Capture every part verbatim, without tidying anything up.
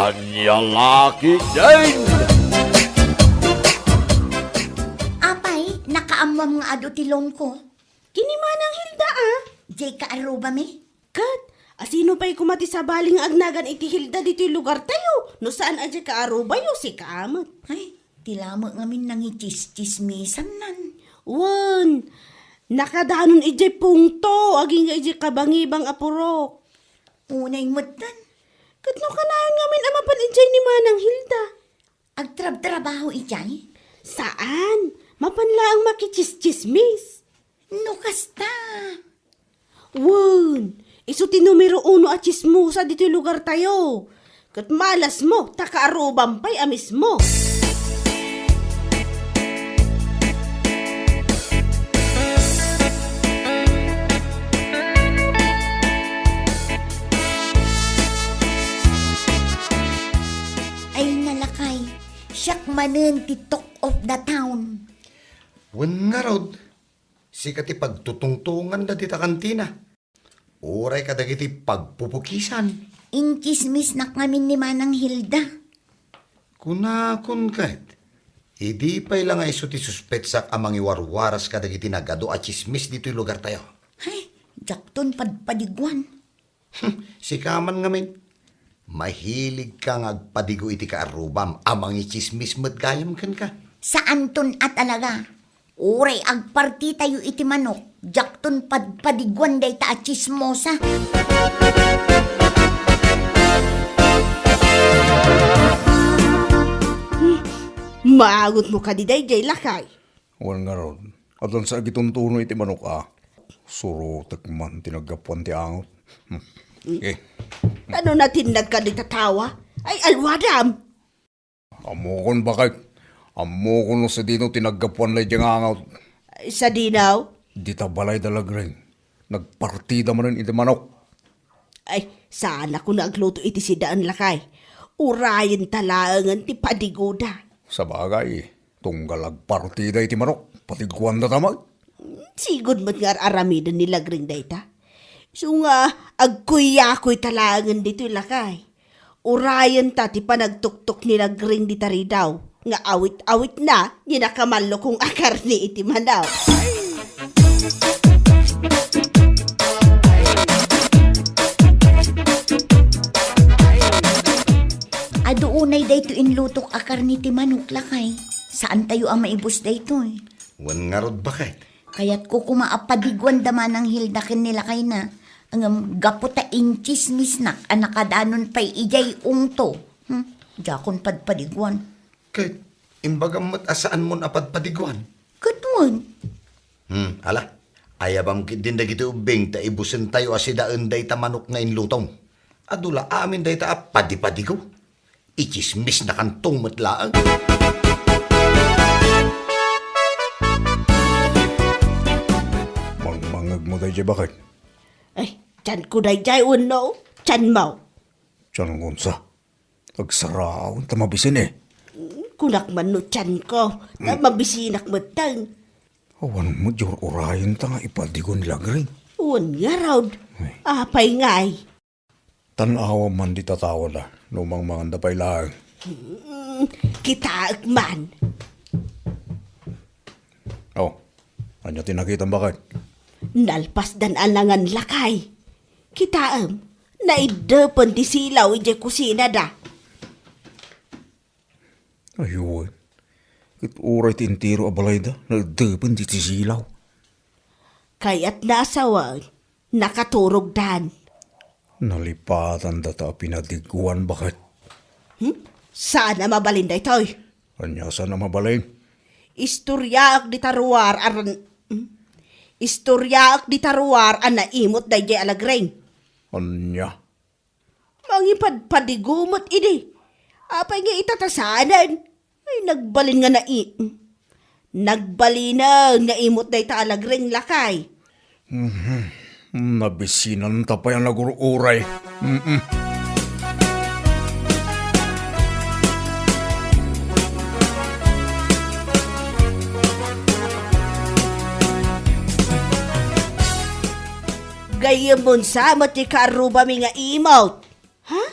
Ania la ketdin? Apay, nakaammoam nga adu ti loan ko? Ken ni Manang Hilda, a? Diay kaarrubami? Ket, asino pay koma ti sabali nga agnagan iti Hilda ditoy lugartayo? No saan a diay kaarubayo, sika met. Ay, ti lamet ngamin nangitsistsismisannan. Wen, nakadanon idiay pungto, agingga idiay kabangibang a purok. Unay metten. Ket no kanayon ngamin a mapan idiay ni Manang Hilda? Agtrabtrabaho idiay? Saan. Mapan laeng makitsistsismis. No kasta. Wen, isu ti numero uno a tsismosa ditoy lugartayo. Ket malasmo, ta kaarrubam pay a mismo. Ay, nalakay, siak manen ti talk of the town. Wen ngarud, sika ti pagtutungtunganda dita kantina. Uray kadagiti pagpupukisan. Intsismisnak ngamin ni Manang Hilda. Kunakon ket, idi pay la nga isu ti suspetsak a mangiwarwaras kadagiti nagadu a tsismis ditoy lugartayo. Ay, diakton padpadiguan. Sika man ngamin, mahiligka nga agpadigo iti kaarrubam a mangitsismis met gayam kenka. Saanton a talaga. Uray agpartitayo iti manok, diakton padpadiguan dayta a tsismosa. Hmm, maangotmo kadi daydiay, lakay? Wen ngarud, addan sa agituntuno iti manok a. Surotek man ti naggapuan ti angot. Hmm. Eh. Ano natinnag ka dita tawa? Ay, alwadam! Ammokon, baket. Ammokon no sadino ti naggapuan daydiay nga angot. Ay, sadino? Dita balay da Lagring. Nagpartida manen iti manok. Ay, saan a kuna agluto iti sidaen, lakay. Urayenta laengen ti padigoda. Sabagay, tunggal agpartida iti manok, padiguandata met. Sigud met nga ar-aramiden ni Lagring dayta. Isu nga agkuyakoyta laengen ditoy, lakay. Urayenta ti panagtuktok ni Lagring dita ridaw nga awit-awitna ni nakamallukong a karne iti manok. Adu unay daytoy inlutok a karne ti manok, lakay. Saantayo a maibus daytoy. Wen ngarud, baket. Kayatko koma a padiguan da Manang Hilda ken ni lakayna, ngem gapu ta intsismisnak a nakadanon pay idiay ungto. Hmm, diakon padpadiguan. Ket imbagam met a saanmon a padpadiguan? Ket wen. Hmm, ala, ayabam ketdin dagiti ubbing ta ibusentayo a sidaen dayta manok nga inlutom. Adu la amin dayta a padipadigo. Itsismisnakanto met laeng. Mangmangegmo daydiay, baket? Ay, tianko daydiay wenno tianmo? Tianko unsa? Agsarawen ta mabisin, eh. Kunak man no tianko, ta mabisinak metten. Awan met diay ur-urayenta nga ipadigo ni Lagring. Wen ngarud. Ay. Apay ngay? Tan-awam man dita tawada, no mangmanganda pay laeng. Hmm, kitaek man. Oh, ania ti nakitam, baket? Nalpasdan a nangan, lakay. Kitaem, naiddepen ti silaw idiay kusinada. Ay, wen. Ket uray ti entero a balayda, naiddepen ti silaw. Kayatna a sawen, nakaturogdan. Nalipatandata a pinadiguan, baket. Hmm? Saan a mabalin daytoy? Ania saan a mabalin? Istoriaek dita ruar a ran-, hmm? Istoriaek dita ruar a naimut daydiay a Lagring. Ania? Mangipadpadigo met idi. Apay nga itatasanen? Ay, nagbalin nga nai-, nagbalinen nga imut dayta a Lagring, lakay. Mhm. Nabisinanta pay a nagur-uray. Mm-mm. Gayyemon sa met ti kaarrubami nga imut. Ha?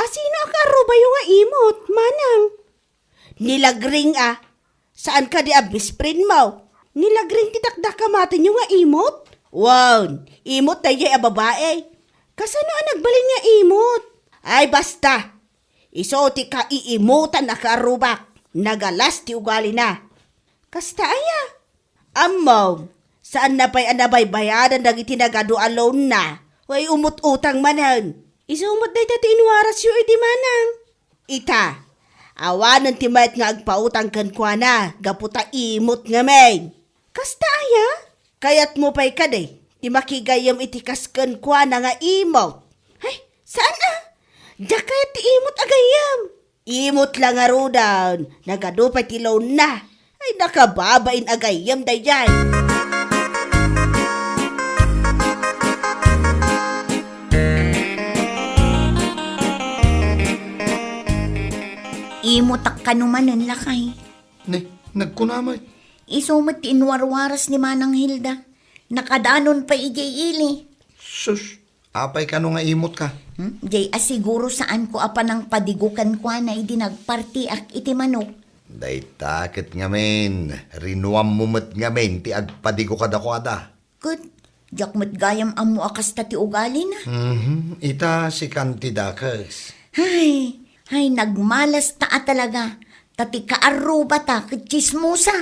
Sino a kaarrubayo nga imot, manang? Ni Lagring a. Saan kadi a best friend mo? Ni Lagring ti dakdakamatenyo nga imot? Wen, imot daydiay a babai. Kasano a nagbalin nga imot? Ay, basta. Isu ti kaiimutan a kaarrubak. Nagalas ti ugalina. Kasta aya? Ammom, saanna pay a nabaybayadan dagiti nagadu a loan-na. Way umut-utang manen. Isu met dayta ti inwarasyo idi manang. Ita, awanen ti mayat nga agpautang kenkuana gapu ta imot ngamin. Kasta aya? Kayatmo pay kadi ti makigayyem iti kas kenkuana nga imot? Ay, saan a? Diak kayat ti imot a gayyem. Imot la ngaruden, nagadu pay ti loan-na. Ay, nakababain a gayyem daydiay. Imotak kano manen, lakay. Ne, nagkuna met. Isu met ti inwarwaras ni Manang Hilda. Nakadanon pay idiay ili. Sus, apay kano nga imot ka? Hmm? Jay a siguro saanko a panangpadigo kenkuana idi nagpartiak iti manok. Dayta ket ngamin, rinuammo met ngamin ti agpadigo kadakuada. Ket, diak met gayam ammo a kasta ti ugalina. Mhm, ita sikan ti dakes. Hay, hay, nagmalas ta a talaga. Ta ti kaarrubata ket tsismosa.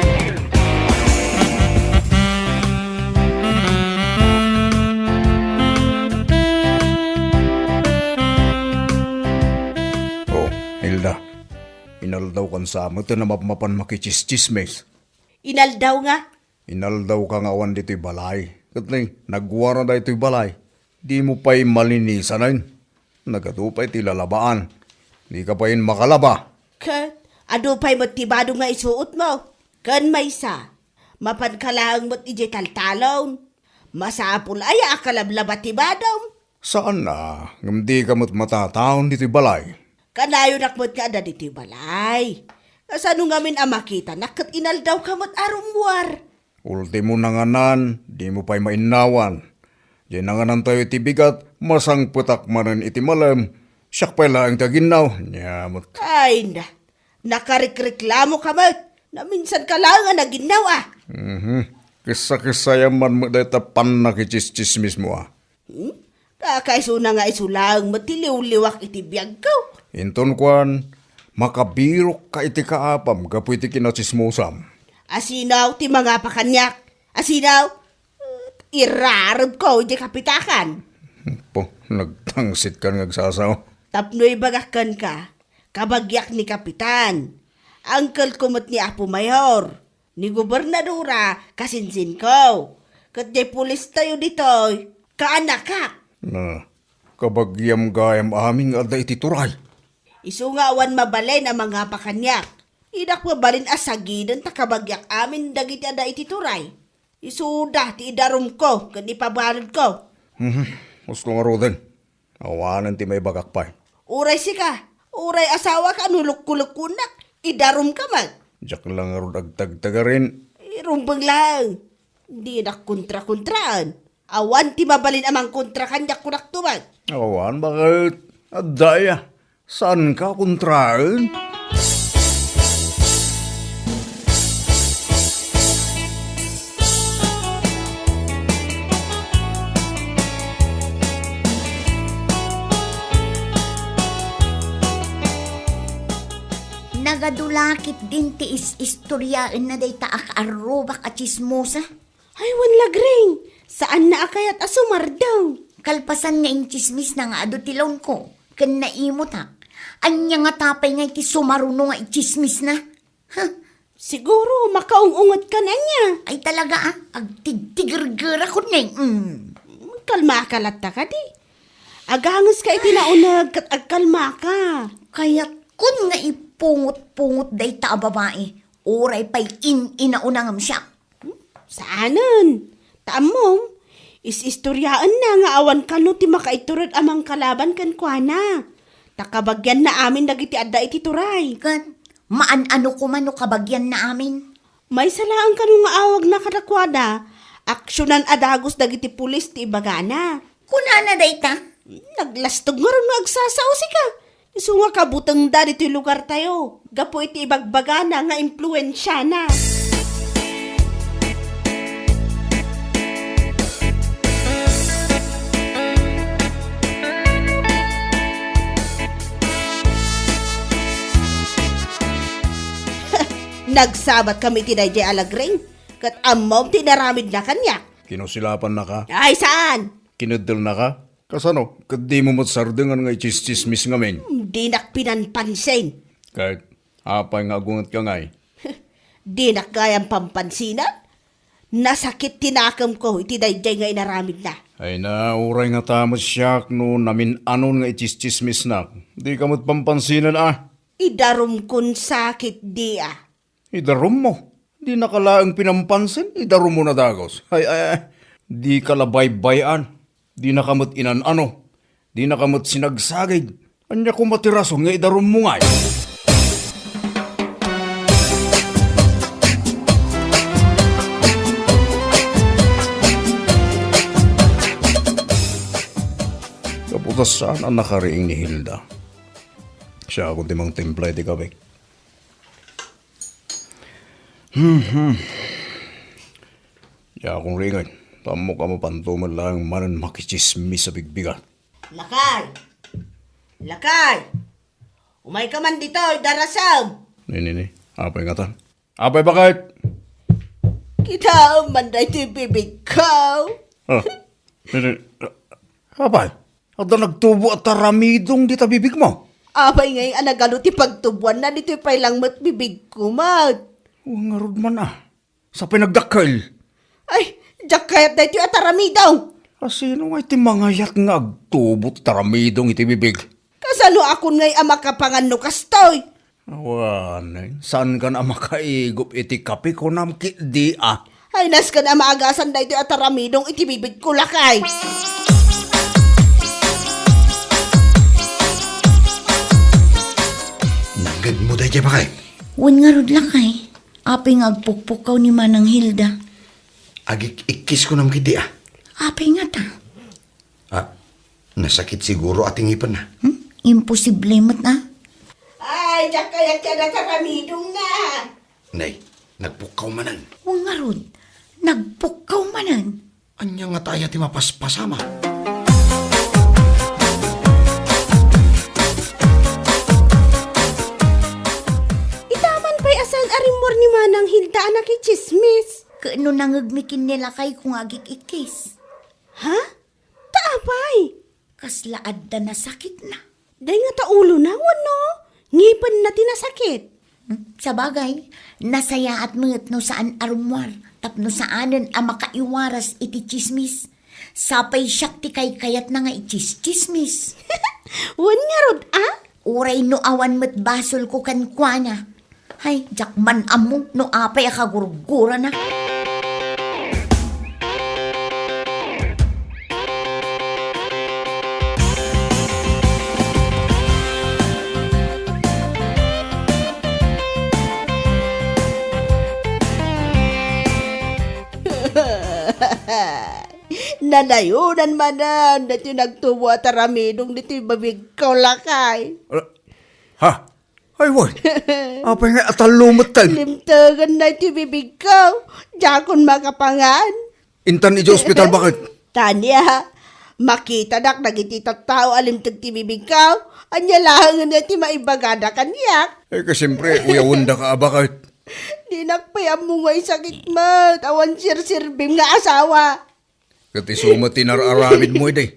Oh, Hilda, inaldawkan sa met a mapmapan makitsistsismis. Inaldaw nga? Inaldawka nga awan ditoy balay. Ket ni, nagwara daytoy balay. Dimo pay malinisanen. Nagadu pay ti lalabaan. Dika pay makalaba. Ket, adu pay met ti badong nga isuotmo. Ken maysa, mapanka laeng met idiay taltalon. Masapul aya a kalablaba ti badong? Saan a, ngem dika met matataon ditoy balay. Kanayonak met nga adda ditoy balay. Kasano ngamin a makitanak ket inaldawka met a rummuar? Ultimo nanganan, dimo pay mainnawan. Diay nanganantayo iti bigat, masangpetak manen iti malem, siak pay laeng ti aginnaw, nia met. Ay na, nakarikreklamoka met. Naminsanka laeng a naginnaw a. Mhm. Kissa-kissayam man met dayta pannakitsistsismismo a. Hmm? Kakaisuna nga isu laeng met ti liwliwak iti biagko. Inton kuan, makabirokka iti kaapam gapu iti kinatsismosam. Asino ti mangapa kaniak? Asino? Irarebko idiay kapitakan. Po, nagtangsit kan nga agsasao. Tapno ibagak kenka, kabagiak ni Kapitan. Angkelko met ni Apo Mayor. Ni gobernadora, kasinsinko. Ket diay pulistayo ditoy, kaanakak. Na, kabagiam gayam amin nga adda iti turay. Isu nga awan mabalin a mangapa kaniak. Idak mabalin a sagiden ta kabagiak amin dagiti adda iti turay. Isuda ti idarumko ken ipabaludko. Mhm, usto ngaruden. Awanen ti maibagak pay. Uray sika, uray asawaka a no lukkolukkonak, idarumka met. Diak la ngarud agtagtagarin. Irumbeng laeng. Dinak kontrakontraan. Awan ti mabalin a mangkontra kaniak kunak tumet. Awan, baket? Adda aya. Saanka kontraen? Nagadu la ketdin ti is-istoriaenna dayta a kaarrubak a tsismosa. Ay, wen, Lagring, saanna a kayat a sumardeng. Kalpasan nga intsismisna nga adu ti loanko ken naimutak, ania ngata pay nga iti sumaruno nga itsismisna? Huh? Siguro, makaung-unget ka na niya. Ay, talaga, ah. Agtigtigergerakon, eh. Mm. Kalmaka latta kadi. Agangeska iti nauneg ket agkalmaka. Kayatkon nga ipungot-pungot dayta a babai. Uray pay in-inauna ngem siak. Hmm? Saanen? Ta ammom, is-istoriaenna nga awan kano ti makaitured a mangkalaban kenkuana. Ta kabagianna amin dagiti adda iti turay. Ket, maan-ano koma no kabagianna amin? Maysa laeng kano nga awagna kadakuada, aksionan a dagus dagiti pulis ti ibagana. Kunana dayta? Naglastog ngarud nga agsasao sika. Ti Isu nga kabutengda ditoy lugartayo gapu iti ibagbagana nga impluensiana. Nagsabat kami iti daydiay a lagring, ket ammom ti inaramidna kaniak. Kinusilapannaka? Ay, saan? Kineddelnaka? Kasano? Ket dimo met sardengan nga itsistsismis ngamin? Dinak pinanpansin. Ket apay nga agungetka ngay? Dinak gayam pampansinan? Nasakit ti nakemko iti daydiay nga inaramidna. Ay na, uray ngata met siak no namin-anon nga itsistsismisnak. Dika met pampansinan a. Idarumkon sakit, dia. Idarummo? Dinaka laeng pinampansin, idarummo na dagus. Ay, ay, ay. Dika la baybay-an. Dinaka met inan-ano. Dinaka met sinagsagid. Ania koma ti rason nga idarummo ngay? Gapu ta saan a nakariing ni Hilda. Siakon ti mangtimpla iti kape. Hmm, hmm. Diakon ringen. Ammok a mapanto met laeng manen makitsismis a bigbigat. Lakay! Lakay! Umayka man ditoy, darasem! Ni, ni, ni. Apay ngatan? Apay, baket? Kitaem man daytoy bibigko. Ah, ni, ni. Apay? Adda nagtubo a taramidong dita bibigmo? Apay ngay a nagalo ti pagtuboanna ditoy pay lang met bibigko met? Wen ngarud man a. Sapay nagdakkel. Ay, diak kayat daytoy a taramidong. A, sino ngay ti mangayat nga agtubo ti taramidong iti bibig? Kasano akon ngay a makapangan no kastoy? Awanen, saankan a makaigup iti kape, kunam ketdi a. Ay, nasken a maagasan daytoy a taramidong iti bibigko, lakay. Nangngegmo daydiay, baket? Wen ngarud, lakay. Apay nga agpukpukkaw ni Manang Hilda? Agik-ikkis kunam ketdi a. Apay ngata? Ah, nasakit siguro a ti ngipenna. Hmm? Imposible met a. Ay, diak kayat ti adda taramidongna. Nay, nagpukkaw manen. Wen ngarud, nagpukkaw manen. Ania ngata aya ti mapaspasama? Ita man pay a saan a rimmuar ni Manang Hilda a nakitsismis. Ket no nangngegmi ken ni lakayko nga agik-ikkis. Ha? Ta apay? Kasla adda nasakitna. Dayta ulona wenno ngipenna ti nasakit? Hmm, sabagay, nasayaat met no saan a rummuar tapno saanen a makaiwaras iti tsismis. Sapay siak ti kaykayatna nga itsistsismis. Wen ngarud a? Uray no awan met basolko kenkuana. Hay, diak man ammo no apay a kagurgurana. Nanayonan manen daytoy nagtubo a taramidong ditoy bibigko, lakay. Ah, ha? Ay, wen. Apay nga atallo metten? Limtegenna iti bibigko. Diakon makapangan. Intan idiay ospital, baket? Tania, makitadak dagiti tattao a limteg ti bibigko. Ania laengen ti maibagada kaniak? Eh, ka, siyempre, uyawendaka a, baket? Dinak pay ammo nga isakit met. Awan serserbim nga asawa. Ket isu met ti nar-aramidmo idi.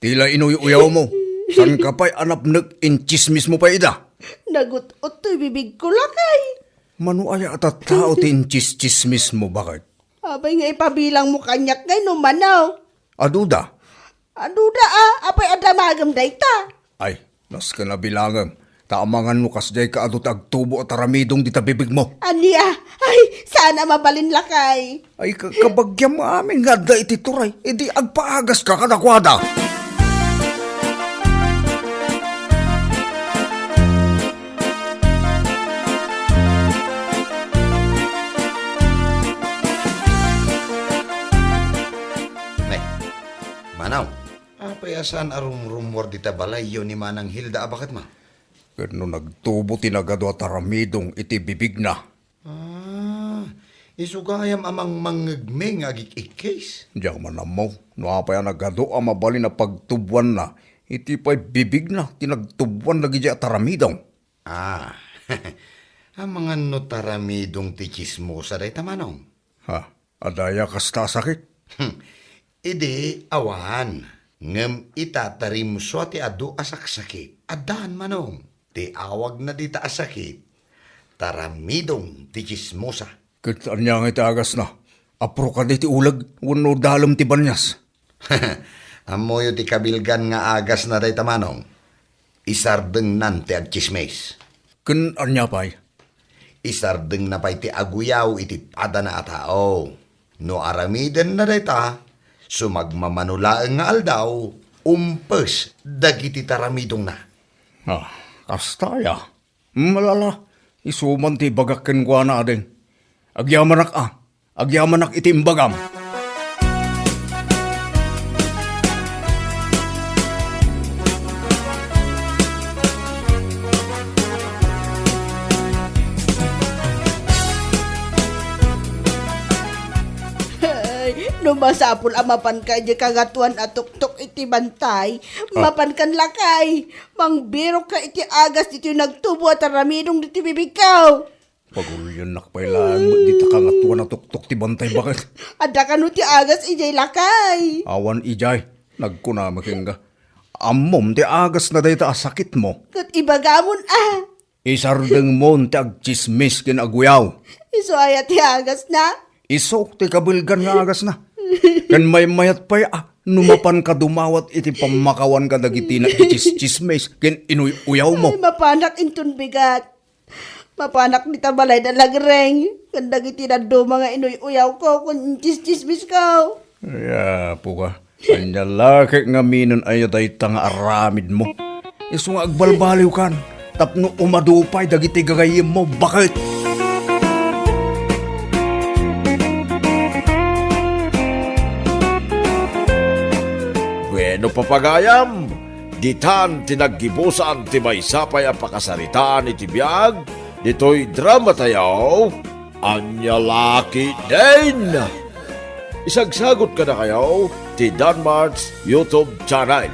Ti la inuy-uyawmo. Saanka pay a napnek, intsismismo pay ida. Nagut-ot toy bibigko, lakay. Mano aya a tattao ti intsistsismismo, baket? Apay nga ipabilangmo kaniak ngay no mano? Aduda. Aduda a, apay a damagem dayta? Ay, nasken a bilangem, ta amangan no kasdiay ka adu ti agtubo a taramidong dita bibigmo. Ania? Ay, saan a mabalin, lakay. Ay, ka-, kabagiam amin nga adda iti turay, idi agpaagaska kadakuada. Ne, Manaw, apay a saan a rumrummuar dita balayyo ni Manang Hilda a baketmo? Ket no nagtubo ti nagadu a taramidong iti bibigna. Ah, isu gayam a mangmangngegmi nga agik-ikkis. Diak man ammo no apay a nagadu a mabalin a pagtuboanna iti pay bibigna ti nagtuboan dagidiay a taramidong. Ah, amangan no taramidong ti tsismosa dayta, Manong. Ha? Adda aya kasta a sakit? Hmm. Idi awan, ngem ita ta rimsua ti adu a saksakit. Addaan, Manong. Ti awagna dita a sakit, taramidong ti tsismosa. Ket ania nga iti agasna? Apro kadi ti uleg wenno dalem ti banias? Ammoyo ti kabilgan nga agasna dayta, Manong. Isardengnan ti agtsismis. Ken ania pay? Isardengna pay ti aguyaw iti padana a tao. No aramidenna dayta, sumagmamano laeng nga aldaw, umpes dagiti taramidongna. Ah, kasta aya? Malala, isu man ti ibagak kenkuana, ading. Agyamanak a, agyamanak iti imbagam. Ay, no masapul a mapanka idiay kangatoan a tuktok iti bantay, Ah. mapankan lakay. Mangbirokka iti agas ditoy nagtubo a taramidong ditoy bibigko. Paguliennak pay laeng met dita kangatoan a tuktok ti bantay, baket. Adda kano ti agas idiay lakay? Awan idiay. Nagkunami kenka. Ammom ti agasna dayta a sakitmo. Ket ibagamon a. Isardengmon ti agtsismis ken aguyaw. Isu aya ti agasna? Isu ti kabilgan nga agasna. Ken maymayat pay a no mapanka dumawat iti pammakawan kadagiti nagtsismis ken inuy-uyawmo. Ay, mapanak inton bigat. Mapanak dita balay da Lagreng, ken dagiti dadduma nga inuy-uyawko ken intsistsismisko. Ay, apo ka. Ania la ket ngamin aya dayta nga aramidmo? Isu nga agbalbaliwkan tapno umadu pay dagiti gagayyemmo, baket. Bueno, papagayam, ditan ti naggibusan ti maysa pay a pakasaritaan iti biag ditoy dramatayo, Ania la ketdin? Isagsagot kadakayo ti Danmart's YouTube channel.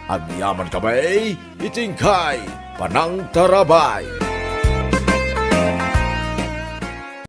Agyamankami iti inkay panangtarabay.